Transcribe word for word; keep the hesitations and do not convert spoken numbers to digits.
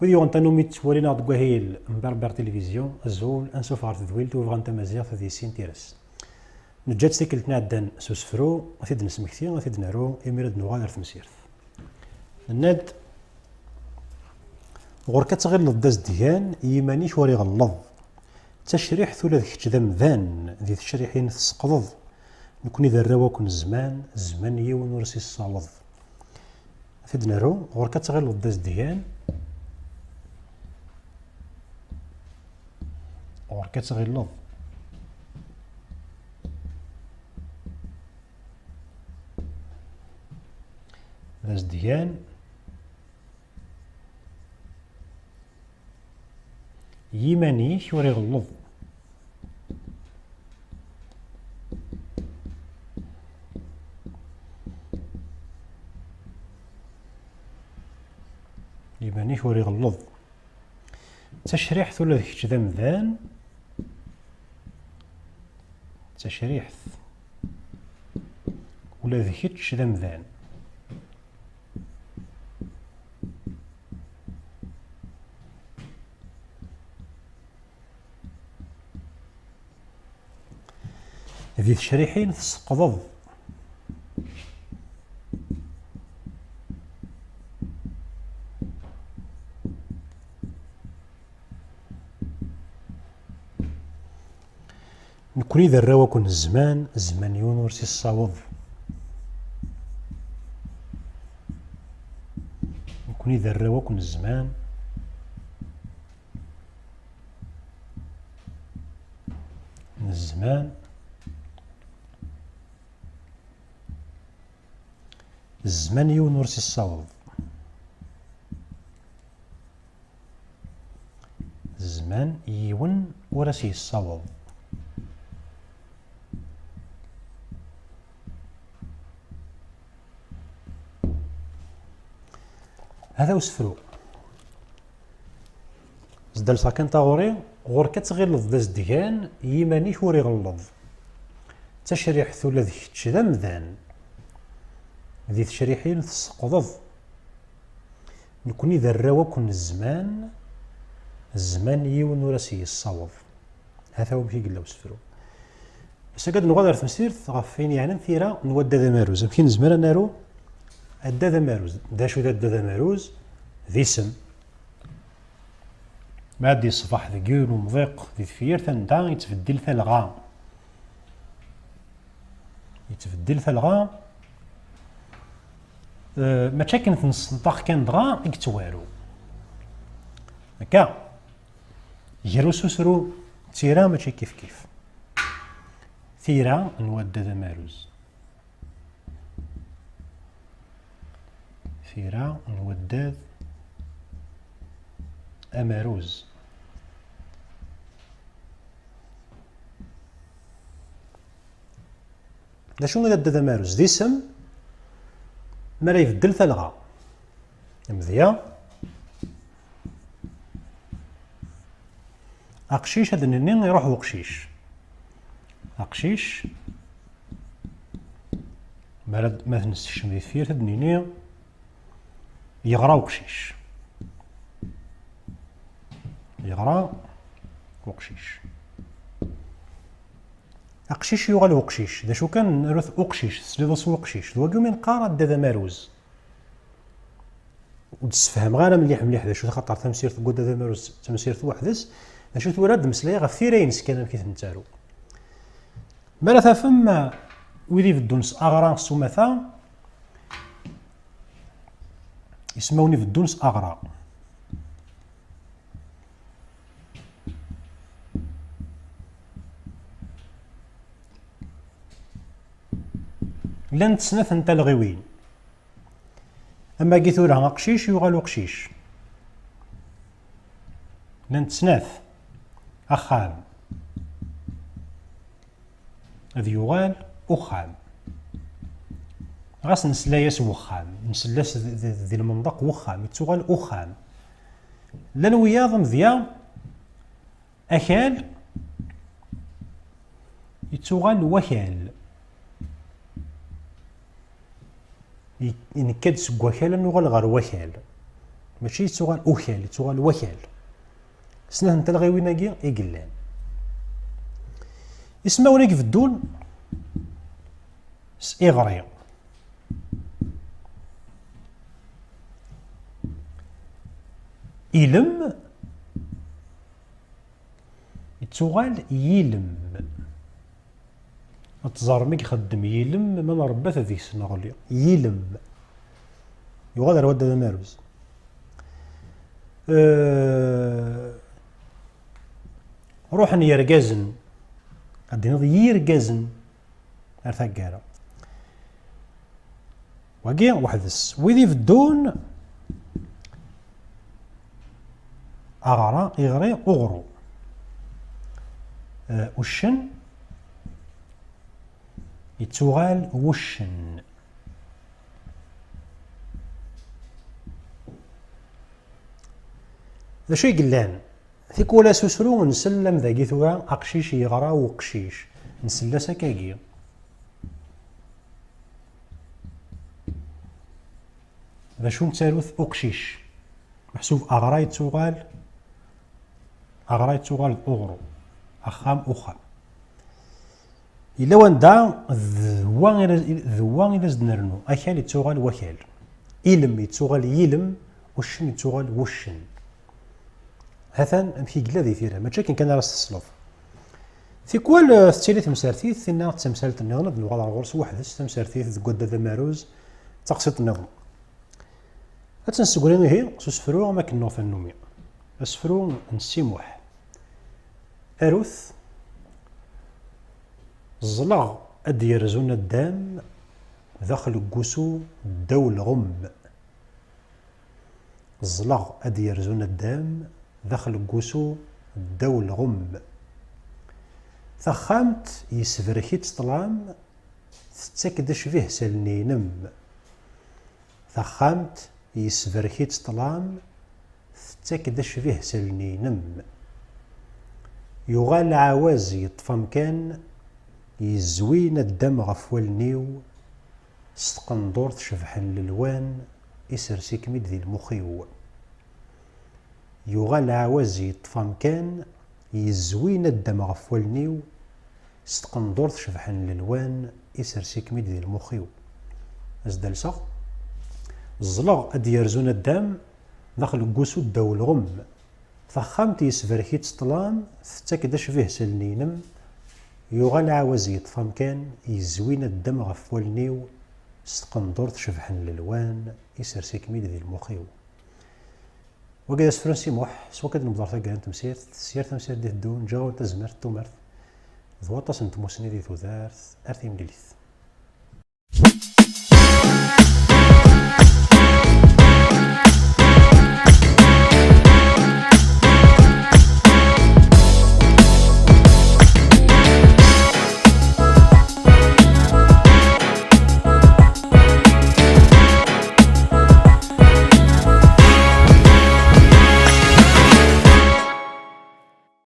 Wid yuɣen tannumi ttwalin-aɣ deg wahil n Berber Télévision, azul, ansuf ɣer tedwilt u bɣan tamaziɣt di sin tira-s. Neǧǧa-tt tikkelt iɛeddan s usefru, ad t-id-nesmekti, ad t-id-naru, imir ad nuɣal ar temsirt. Nenna-d, ɣur-k ad tɣilleḍ d azedgan, i yiman-ik ur iɣelleḍ. D tacriḥt ula d kečč d amdan, di tecriḥin tesseqḍeḍ. Nekni d arraw akk n zzman, zzman yiwen ur s-issaweḍ. Ad t-id-naru, ɣur-k ad tɣilleḍ d azedgan. Ɣur-k ad tɣilleḍ d azedgan. Yiman-ik ur iɣelleḍ. Yiman-ik ur iɣelleḍ. D tacriḥt ula d kečč d amdan. D tacriḥt ula d kečč d amdan. Di tecriḥin tesseqḍeḍ. Nekni d arraw akk n zzman, zzman yiwen ur s-issaweḍ. Nekni d arraw akk n zzman, n zzman, zzman yiwen ur s-issaweḍ. Zzman yiwen ur as-yessaweḍ. Hada usefru. Zdalseɣ kan taɣuri, ɣur-k ad tɣilleḍ d azedgan, yiman-ik ur iɣelleḍ. D tacriḥt ula d kečč d amdan. Di tecriḥin tesseqḍeḍ. Nekni d arraw akk n zzman, zzman yiwen ur as-yessaweḍ. Hata wamek i yella usefru. Ass-agi ad nuɣal ar temsirt ɣef wayen yeɛnan tira n waddad amaruz. Amek i nezmer ad naru addad amaruz? D acu d addad amaruz? D isem. Ma ad d-yeṣbeḥ deg yiwen umḍiq di tefyirt anda yettbeddil talɣa. Yettbeddil talɣa, eh, mačči akken t-nessenṭax kan dɣa i yettwaru. Akka, gar ususru d tira mačči kifkif. Tira n waddad amaruz. Tira n waddad amaruz. D acu i d addad amaruz? D isem mi ara ibeddel talɣa. Amedya. Aqcic, ad nini iruḥ uqcic. Aqcic, mi ara, ma t-nessekcem di tefyirt, ad nini yeɣra uqcic. Yeɣra uqcic. Aqcic yuɣal uqcic. D acu kan, narut uqcic, tesliḍ-as i uqcic. D wagi umi neqqar addad amaruz. Ur d-ssefhameɣ ara mliḥ mliḥ d acu, xaṭer tamsirt n waddad amaruz d tamsirt weḥd-s. D acu tura, ad d-mmeslayeɣ ɣef tira-ines kan, amek i ten-nettaru. Mi ara tafem, uh, wid ibeddun s aɣra s umata, ismawen ibeddun s aɣra. Llant snat n talɣiwin. Am wagi tura, aqcic yuɣal uqcic. Llant snat. Axxam. Ad yuɣal uxxam. Ɣas nesla-yas wexxam, nsell-as d, d, di lmenḍeq wexxam, yettuɣal uxxam. Llan wiyaḍ amedya, akal, yettuɣal wakal. I-, nekka-d seg wakal, ad nuɣal ɣer wakal. Mačči yettuɣal ukal, yettuɣal wakal. Snat n talɣiwin-agi i yellan. Ismawen i ibeddun s iɣri. Ilem yettuɣal yilem. Ad teẓrem i ixeddem yilem, ma nrebbat deg-s neɣli. Yilem. Yuɣal ar wadda d amaruz. Eh, ruḥen yergazen. Ad d-tiniḍ yirgazen. Ar taggara. Wagi weḥd-s. Wid ibeddun aɣra, iɣri, uɣru. Eh, uccen, yettuɣal wuccen. D acu i yellan? Tikwal asusru nsell am dagi tura, aqcic yeɣra uqcic. Nsell-as akkagi. D acu nettarut uqcic? Meḥsub aɣra yettuɣal, aɣra yettuɣal d uɣru. Axxam, uxxam. Yella wanda d wa i la, d wa i la s-d-nernu. Akal yettuɣal wakal. Ilem yettuɣal yilem, uccen yettuɣal wuccen. Hatan amek i yella di tira, mačči akken kan ara s-tesleḍ. Tikwal, eh, tettili temsertit, tinna d tamsalt nniḍen, ad nuɣal ar ɣur-s weḥd-s, tamsertit deg wadda d amaruz, d taqsiṭ nniḍen. Ad tt-nessegri ihi s usefru am akken nuɣ tannumi. Asefru n Si Muḥ. Arut. Ẓẓleɣ ad d-yerzu naddam daxel n wusu ddaw lɣem. Ẓẓleɣ ad d-yerzu naddam daxel n wusu ddaw lɣem. Taxxamt yesbrek-itt ṭṭlam, tettak-d acbih s allen-inem. Taxxamt yesbrek-itt ṭṭlam, tettak-d acbih s allen-inem. Yuɣal ɛawaz yeṭṭef amkan, yezwi naddam ɣef wallen-iw, s tqendurt cebḥen lelwan, isers-ikem-id di lmux-iw. Yuɣal ɛawaz yeṭṭef amkan, yezwi naddam ɣef wallen-iw, s tqendurt cebḥen lelwan, isers-ikem-id di lmux-iw. Ad s-d-alseɣ. Ẓẓleɣ ad d-yerzu naddam, daxel n wusu ddaw lɣem. Taxxamt yesbrek-itt ṭṭlam, tettak-d acbih s allen-inem. Yuɣal ɛawaz yeṭṭef amkan, yezwi naddam ɣef wallen-iw, s tqendurt cebḥen lelwan, isers-ikem-id di lmux-iw. Wagi d asefru n Si Muḥ, s wakka ad nebder taggara n temsirt, s yir tamsirt d-iteddun, ǧǧiɣ-awen tazmert d tumert, d waṭas n tmussni di tudert, ar timlilit.